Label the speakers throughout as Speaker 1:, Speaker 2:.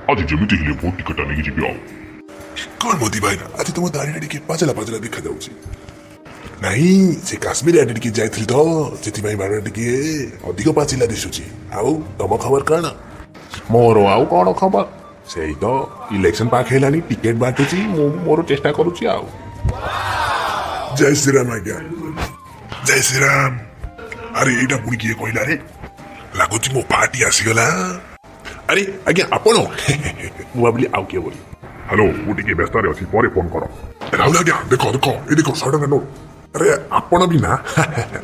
Speaker 1: ଆଜି ଯେମିତି ହେଲେ ଭୋଟ ଟିକେଟଟା ନେଇକି ଯିବି ଆଉ।
Speaker 2: କଣ ମୋଦି ଭାଇନା, ଆଜି ତମ ଦାଢ଼ିଟା ଟିକେ ପାଚଲା ପାଚଲା ଦେଖାଯାଉଛି? ନାଇଁ, ସେ କାଶ୍ମୀର ଆଡ଼େ ଟିକେ ଯାଇଥିଲି ତ, ସେଥିପାଇଁ ବାଳ ଟିକେ ଅଧିକ ପାଚିଲା ଦିଶୁଛି। ଆଉ ତମ ଖବର କଣ? ମୋର ଆଉ କଣ ଖବର, ସେଇ ତ ଇଲେକ୍ସନ ପାଖେଇଲାଣି, ଟିକେଟ ବାଣ୍ଟୁଛି, ମୁଁ ମୋର ଚେଷ୍ଟା କରୁଛି ଆଉ। ଜୟ ଶ୍ରୀରାମ ଆଜ୍ଞା, ଜୟ ଶ୍ରୀରାମ। ଆରେ, ଏଇଟା ପୁଣି କିଏ କହିଲା ରେ? ଲାଗୁଛି ମୋ ପାର୍ଟି ଆସିଗଲା। ଆରେ ଆଜ୍ଞା, ଆପଣ? ମୁଁ ଭାବିଲି ଆଉ କିଏ ବୋଲି।
Speaker 1: ହ୍ୟାଲୋ, ମୁଁ ଟିକେ ବ୍ୟସ୍ତରେ ଅଛି, ପରେ ଫୋନ କର।
Speaker 2: ରାହୁଲ ଆଜ୍ଞା, ଦେଖ ଦେଖ, ଏ ଦେଖ 100 ଟଙ୍କା ନୋଟ। ଆରେ, ଆପଣ ବି ନା?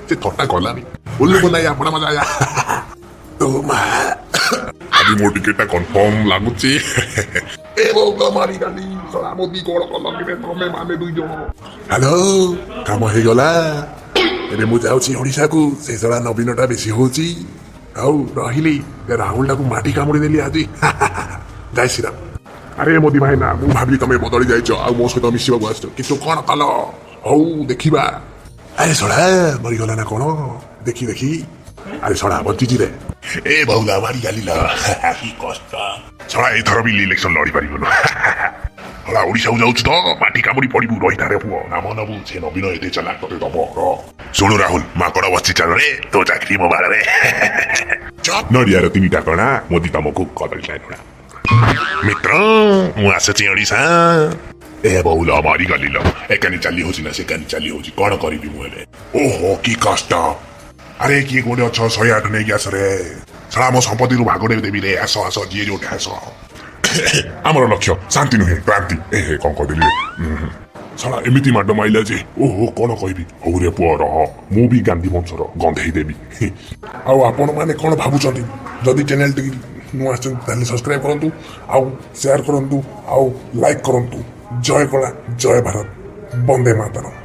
Speaker 2: ସେ ଥଟ୍ଟା କଲାନି। ଉଲ୍ଲୁ ବନାଇ ଆପଣ ମଜା ଆୟା ତ ମା।
Speaker 1: ଆଜି ମୋ ଟିକେଟଟା କନଫର୍ମ ଲାଗୁଛି।
Speaker 2: ଏ ବୋଉ, ମାରିଗଲି। ଶଳା ମୋଦି, କଣ କଲ କିରେ ତମେ ମାନେ ଦୁଇ ଜଣ? ହ୍ୟାଲୋ, କାମ ହେଇଗଲା। ଏବେ ମୁଁ ଯାଉଛି ଓଡ଼ିଶାକୁ। ସେ ଶଳା ନବୀନଟା ବେଶୀ ହଉଛି। ଆଉ ରହିଲି, ରାହୁଲଟାକୁ ମାଟି କାମୁଡ଼ି ଦେଲି ଆଜି। ଜୟ ଶ୍ରୀରାମ। ଆରେ ମୋଦି ଭାଇନା, ମୁଁ ଭାବିଲି ତମେ ବଦଳି ଯାଇଛ ଆଉ ମୋ ସହିତ ମିଶିବାକୁ ଆସିଛ, କିନ୍ତୁ କଣ କଲ? ହଉ ଦେଖିବା। ଆରେ ଶଳା, ମରିଗଲା ନା କଣ? ଦେଖି ଦେଖି। ଆରେ ଶଳା, ବଞ୍ଚିଛି ରେ।
Speaker 1: ଏ ବହୁଲା, ମାରିଗଲି ଲ, କି କଷ୍ଟ। ଶଳା, ଏଥର ବି ଇଲେକ୍ସନ ଲଢି ପାରିବୁନୁ। ଶଳା, ଓଡ଼ିଶାକୁ ଯାଉଛୁ ତ ମାଟି କାମୁଡ଼ି ପଡ଼ିବୁ। ରହିଥାରେ ପୁଅ, ନାମ ନବୁ। ସେ ନବୀନ ଏତେ ଚାଲାକ, ତତେ ଦବ ର। ଶୁଣୁ ରାହୁଲ, ମାଙ୍କଡ଼ ବସିଛି ଚାଳରେ, ତୋ ଚାକିରି ମୋ ବାଳରେ। ନଡ଼ିଆର ତିନିଟା କଣା, ମୋଦି ତମକୁ କଦଳୀ ଲାଇନଣା। ମିତ୍ର, ମୁଁ ଆସୁଛି ଓଡ଼ିଶା। ଏ ବହୁଲ, ମରିଗଲି ଲୋ। ଏକାନି ଚାଲି ହଉଛି ନା ସେକାନି ଚାଲି ହଉଛି, କଣ କରିବି ମୁଁ ଏବେ? ଓହୋ, କି କଷ୍ଟ। ଆରେ, କିଏ କୋଉଠି ଅଛ? 108 ନେଇକି ଆସ ରେ। ଶଳା, ମୋ ସମ୍ପତ୍ତିରୁ ଭାଗ ଦେବି ରେ। ଆସ ଆସ, ଯିଏ ଯୋଉଠି ଆସ। ଆମର ଲକ୍ଷ୍ୟ ଶାନ୍ତି ନୁହେଁ, କ୍ରାନ୍ତି। ଏ ହେ, କଣ କହିଦେଲି ରେ? ଉଁ ହୁଁ। ଶଳା ଏମିତି ମାଡ଼ ମାଇଲା ଯେ, ଓହୋ, କଣ କହିବି। ହଉ ରେ ପୁଅ, ରହ, ମୁଁ ବି ଗାନ୍ଧୀ ବଂଶର, ଗନ୍ଧେଇ ଦେବି।
Speaker 2: ଆଉ ଆପଣମାନେ କ'ଣ ଭାବୁଛନ୍ତି? ଯଦି ଚ୍ୟାନେଲଟି ନୂଆ ଆସିଛନ୍ତି, ତାହେଲେ ସବସ୍କ୍ରାଇବ୍ କରନ୍ତୁ ଆଉ ସେୟାର କରନ୍ତୁ ଆଉ ଲାଇକ୍ କରନ୍ତୁ। ଜୟ କଳା, ଜୟ ଭାରତ, ବନ୍ଦେ ମାତରମ୍।